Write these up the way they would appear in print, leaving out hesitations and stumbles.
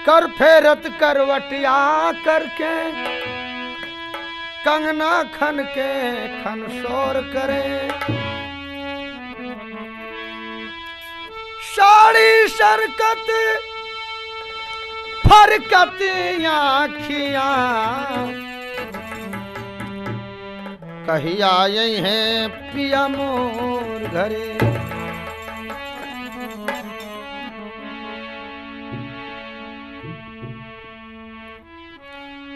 कर फेरत करवटिया करके कंगना खन के खन शोर करे। साड़ी सरकत फरकत आखियां कहिया आई है पिया मोर घरे।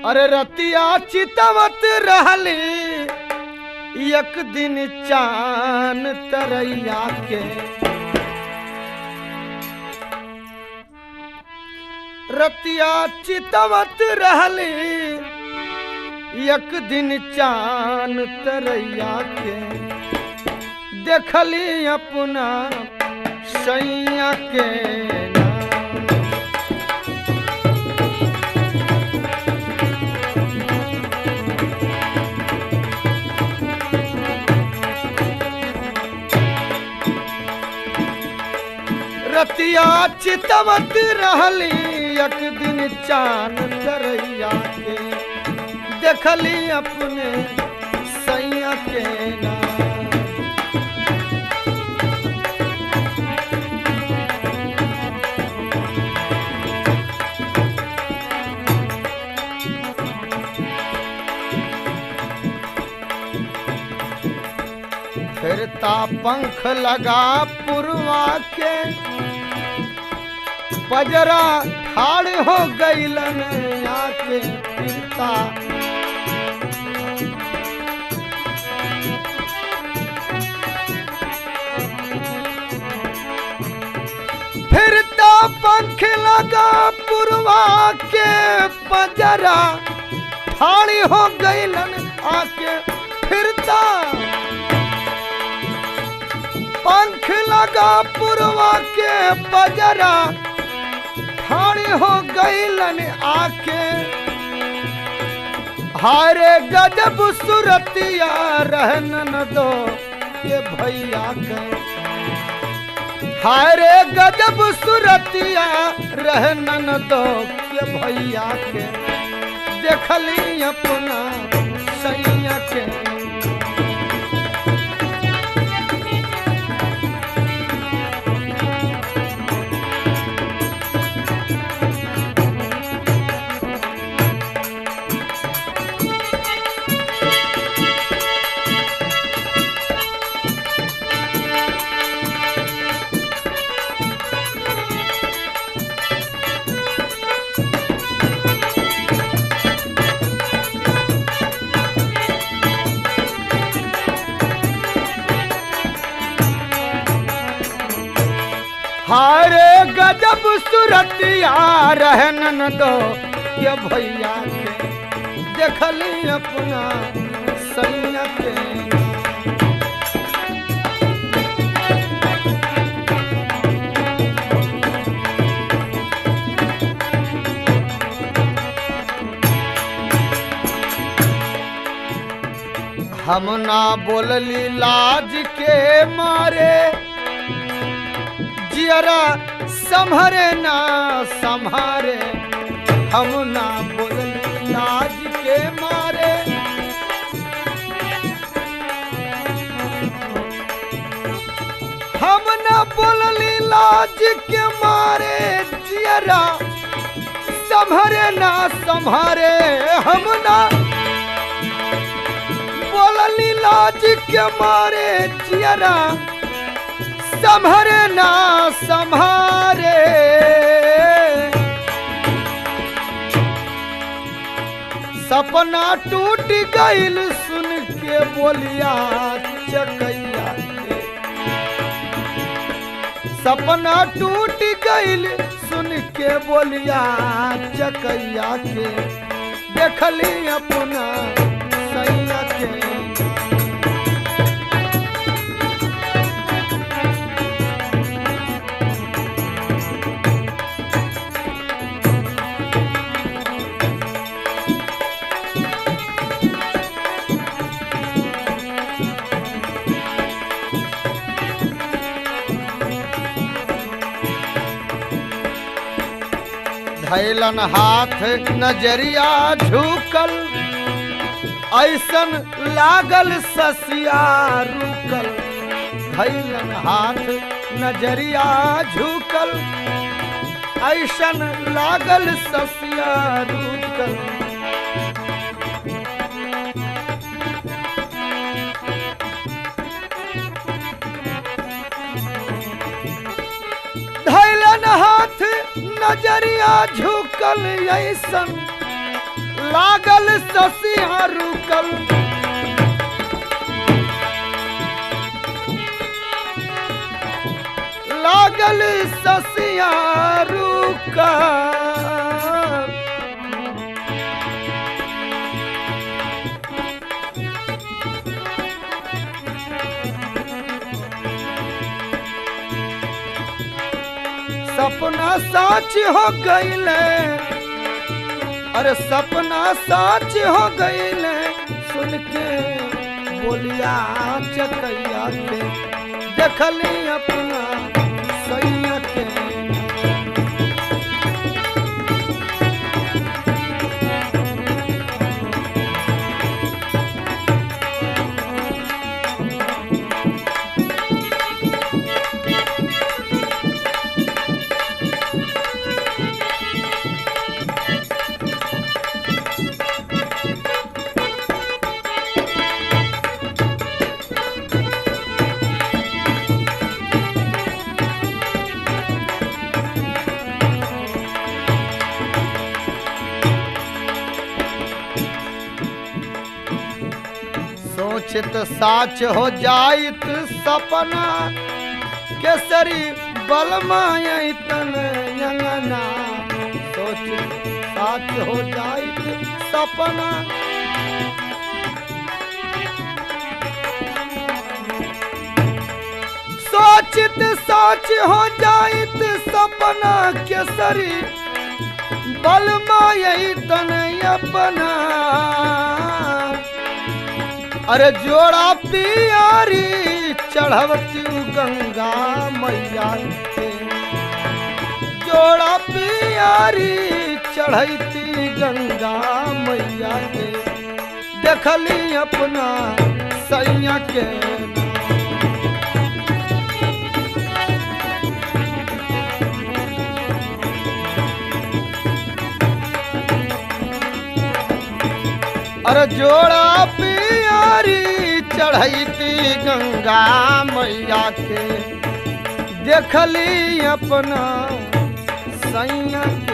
अरे रतिया चितवत रहली एक दिन चान तरैया के। रतिया चितवत रहली एक दिन चान तरैया के। देखली अपना सैया के ना। रतिया चितवत रहली एक दिन चान तरैया के। देखली अपने सैया के ना। फिरता पंख लगा पुरवा के बजरा ठाड़ हो गईलन आके। फिरता फिरता पंख लगा पुरवा के बजरा ठाड़ हो गईलन आके। फिरता पंख लगा पुरवा के बजरा ठाड़ हो गईलन आके। हारे गजब सुरतिया रहनन दो के भैया के। हारे गजब सुरतिया रहनन दो के भैया के। देखली अपना सैया के। हारे गजब सुरतिया रहनन दो के भैया के। देखली अपना सैया के। हम ना बोलली लाज के मारे जियरा संभरे ना संभारे। हम ना बोलली लाज के मारे हम ना बोलली लाज के मारे जियरा संभरे ना संभारे। हम ना बोलली लाज के मारे जियरा संभरे ना संभारे। सपना टूट गईल सुन के बोलिया चकैया के। सपना टूट गईल सुन के बोलिया चकैया के। देखली अपना सैया के। धैलन हाथ नजरिया झुकल, ऐसन लागल ससिया रुकल। धैलन हाथ नजरिया झुकल, ऐसन लागल ससिया रुकल। धैलन हाथ नजरिया झुकल, ऐसन लागल ससिया रुकल। लागल ससिया रुकल। सपना साच हो गईले, अरे सपना साच हो गईले, सुन के बोलिया चकैया के देखली अपना सैया के। सोचित साच हो जाइत सपना, केसरी बलमायतन अंगना। सोचित साच हो जाइत सपना, सोचित साच हो जाइत सपना, केसरी बलमायतन अपना। अरे जोड़ा पियारी चढ़वती गंगा मैया के, जोड़ा पियारी चढ़ती गंगा मैया के, देखली अपना सैया के। अरे जोड़ा पियारी चढ़ती गंगा मैया के, देखली अपना सैया के।